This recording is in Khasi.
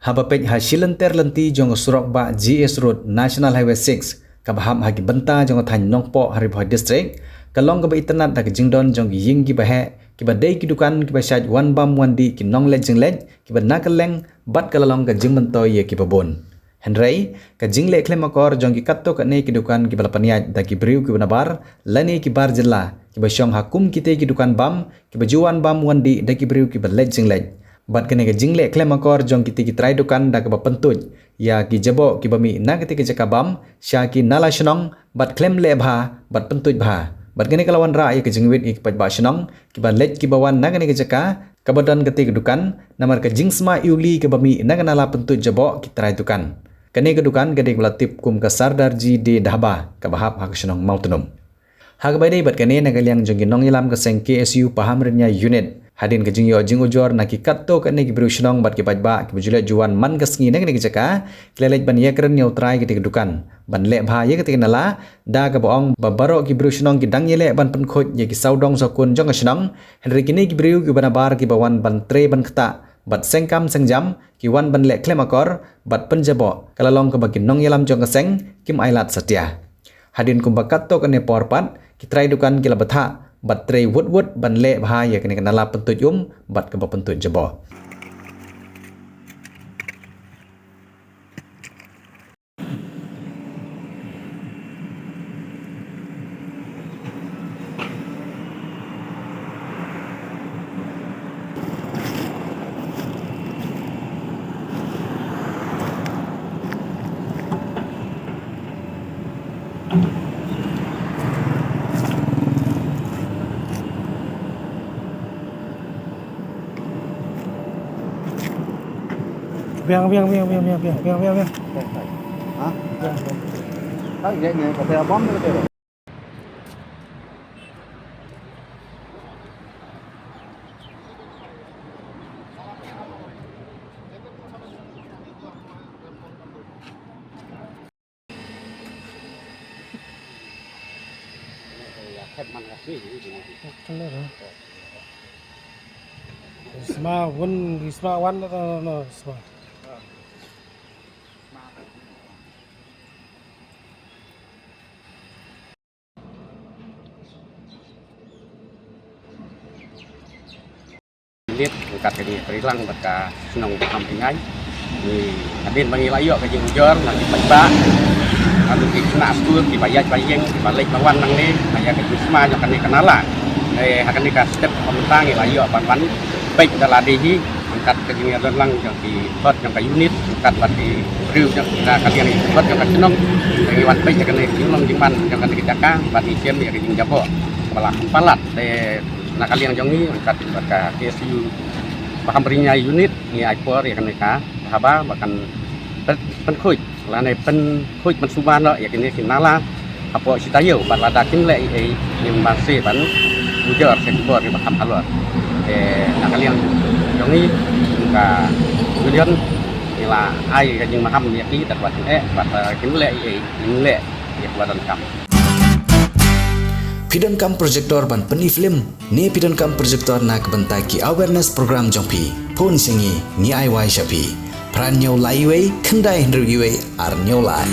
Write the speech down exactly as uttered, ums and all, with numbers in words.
Haba peit ha shilynter lynti jong ka surok bah G S Road, National Highway six, kaba hap ha ki bynta jong ka thaiñ Nongpoh ha Ri Bhoi District, ka long kaba itynnad da ka jingdon jong ki ïing kiba heh, kiba dei ki dukan kiba shait wan bam wan dih ki nongleit jingleit, kiba na kylleng bad ka la long ka jingmyntoi ïa kiba bun. Hynrei ka jingleh khlem akor jong ki katto katne ki dukan kiba la pynïaid da ki briew kiba nabar lane ki bar jylla, kiba shong ha kum kitei ki dukan bam, kiba ju wan bam wan dih da ki briew kiba leit jingleit. Bad kane ka jingleh khlem akor jong kitei ki trai dukan da kaba pyntuid ïa ki jaboh kiba mih na katei ka jaka bam sha ki nala shnong, bad khlem leh bha bad pyntuid bha. Bad kane ka la wanrah ïa ka jingwit ïa ki paidbah shnong kiba leit kiba wan na kane ka jaka kaba don katei ka dukan, namar ka jingsma iwli kaba mih na ka nala pyntuid jaboh ki trai dukan. Kane ka dukan ka dei kaba la tip kum ka Sardar Ji Day Dhaba, kaba hap ha ka shnong Mawtnum. Ha kaba ïadei bad kane, na ka liang jong ki nongïalam ka seng K S U Pahamrinia Unit, hadien ka jingïoh jingujor na ki katto katne ki briew shnong bad ki paidbah kiba ju leit ju wan man ka sngi na kane ka jaka, ki la leit ban ïakren ïa u trai katei ka dukan ban leh bha ïa katei ka nala, da kaba ong ba baroh ki briew shnong ki dang ïaleh ban pynkhuid ïa ki sawdong sawkun jong ka shnong, hynrei kine ki briew kiba nabar kiba wan ban trei ban ktah bad seng kam seng jam, ki wan ban leh khlem akor bad pynjaboh, ka la long kaba ki nongïalam jong ka seng kim ailad satia. Hadien kumba katto katne por pat, ki trai dukan ki la bthah bad trei wut wut ban leh bha ïa kane ka nala pyntuid um bad kaba pyntuid jaboh. Biang, biang, biang. Ha? Biang, biang. Hai, dia ni, kata abang ni kata. Colour, ha? Isma one, isma one, no, no, no, isma. Lit, ryngkat ka jingïatreilang bad ka shnong Pahamrinia. Ni, hadien ba ngi la ïoh ka jingujor na ki paidbah, ka dei ki khynnah skul, kiba ïaid ba ïeng, kiba leit ba wan nangne, na ïa ka jingsma jong kane ka nala. Eh, ha kane ka step ba mynta ngi la ïoh ban wan peit da lade hi, ryngkat ka jingïadonlang jong ki hot jong ka unit, ryngkat bad ki briew jong ka, ka liang hot jong ka shnong. Ngi wan peit ïa kane ka jinglong jingman jong kane ka jaka, bad ngi shem ïa ka jingjaboh ba la kham palat. Te na ka liang jong ngi, ryngkat bad ka K S U Pahamrinia unit, ngi ai por ïa kane ka haba ba kan pyn-, pynkhuid lane pynkhuid pynsumar noh ïa kine ki nala hapoh shi taïew, bad lada kim leh ei ei, ngim banse ban ujor sha ki bor kiba kham halor. Te na ka liang jong ngi, ka union, ngi la ai ka jingmaham ïa ki, da kaba tyngeh, bad, eh, kim leh ei ei, ngim leh ïa kaba donkam. Phi donkam projector ban pyni film, ne phi donkam projector na ka bynta ki awareness program jong phi? Phone sha ngi, ngi ai wai sha phi. Phra hynñiew lai uwei, khyndai hynriew uwei, ar hynñiew lai.